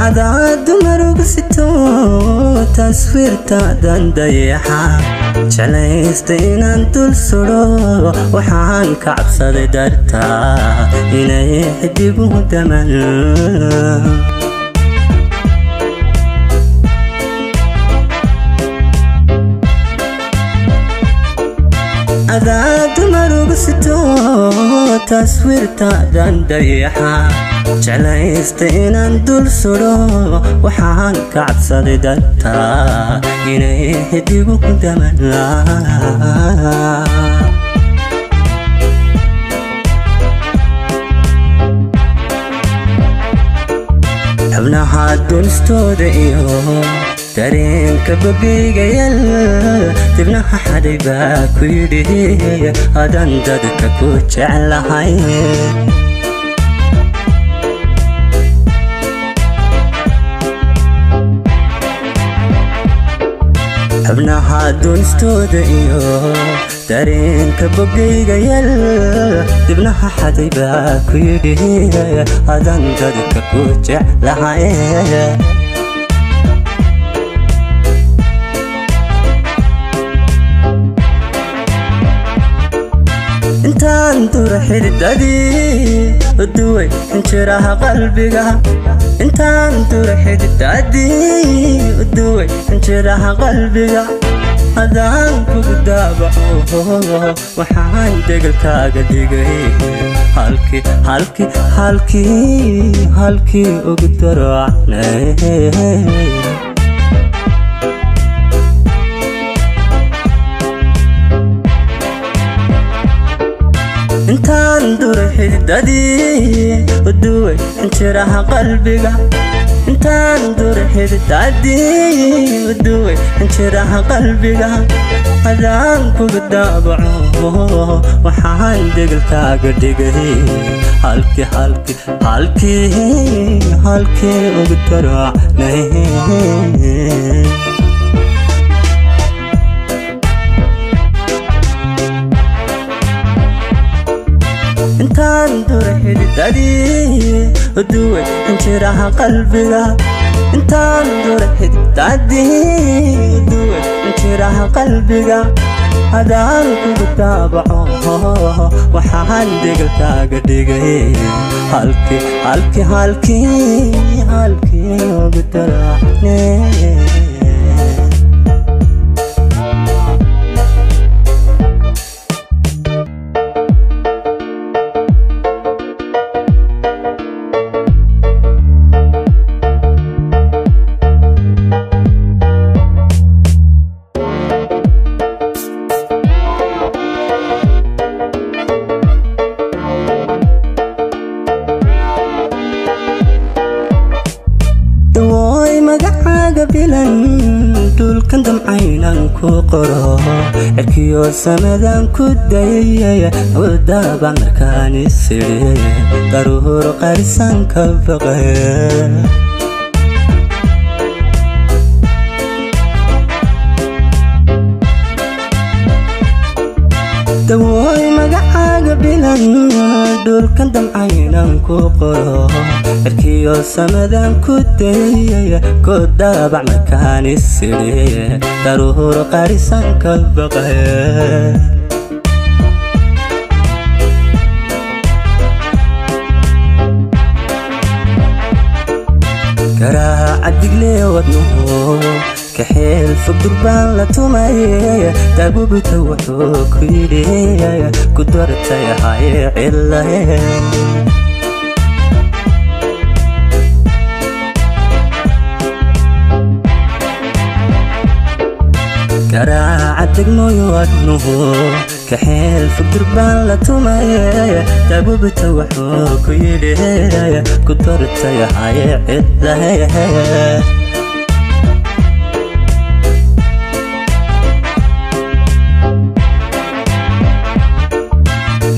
Adaa dumarugu sito taswiirtaadan dayaxa jeclaysta inaan dul sudho waxaan ka cabsaday dartaa inay xidiguhu daman. Adaa dumarugu sito taswiirtaadan dayaxa jeclaysta inaan dul sudho waxaan ka cabsaday dartaa inay xidiguhu daman. Xubnaha dunistooda iyo dareenka bogayga yal dibnaha xaday baa ku yidhi adan dadka ku jeclahay. Xubnaha dunistooda iyo dareenka bogayga yal dibnaha xaday baa ku yidhi adan dadka ku jeclahay. Intaan dura xididadii uduway xinjiraha qalbiga, intaan dura xididadii uduway xinjiraha qalbiga, adaan kugu daabaco waxaan degelkaaga dhigay halkii halkii halkii halkii ugu daracnay. Intaan dura xididadii uduway xinjiraha qalbiga, intaan dura xididadii uduway xinjiraha qalbiga, adaan kugu daabaco waxaan degelkaaga dhigay halkii halkii halkii halkii ugu daracnay. Intaan dura xididadii uduway xinjiraha qalbiga, intaan dura xididadii uduway xinjiraha qalbiga, adaan kugu daabaco waxaan degelkaaga dhigay halkii halkii halkii halkii ugu daracnay. Dawooy magacaaga bilan dhulkan damcaynan ku qoro cirkiyo samadan ku dayay awdaba markaan isidhi daruur qarisan ka baqay. Dawooy magacaaga bilan dhulkan damcaynan ku qoro cirkiyo samadan ku dayay ku daabac markaan isidhi daruur qarisan ka baqay. Garaaca digle wadnuhu kaxeel fog durbaan la tumay daabubita wuxuu ku yidhi ku dartay hay cilahe. Garaaca degmooyo wadnuhu kaxeel fog durbaan la tumay daabubita wuxuu ku yidhi ku dartay hay cilahe.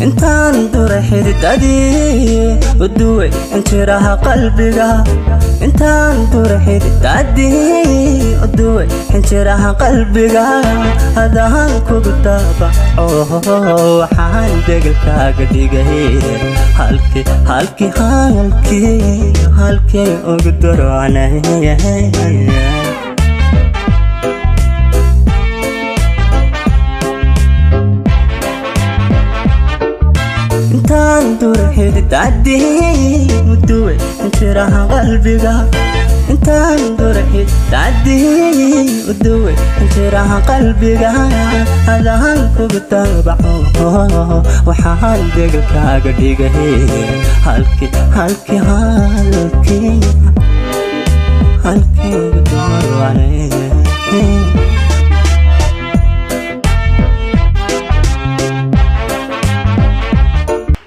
Intaan Intaan duray xididadii uduway injiraha qalbiga, intaan duray xididadii uduway injiraha qalbiga, hadaan kugu daabaco waxaan degelkaaga dhigay halkii halkii halkii halkii ugu darocnay. Intaan duray xididadii uduway injiraha qalbiga, intaan duray xididadii uduway injiraha qalbiga, hadaan kugu daabaco waxaan degelkaaga dhigay halkii halkii halkii halkii ugu darocnay.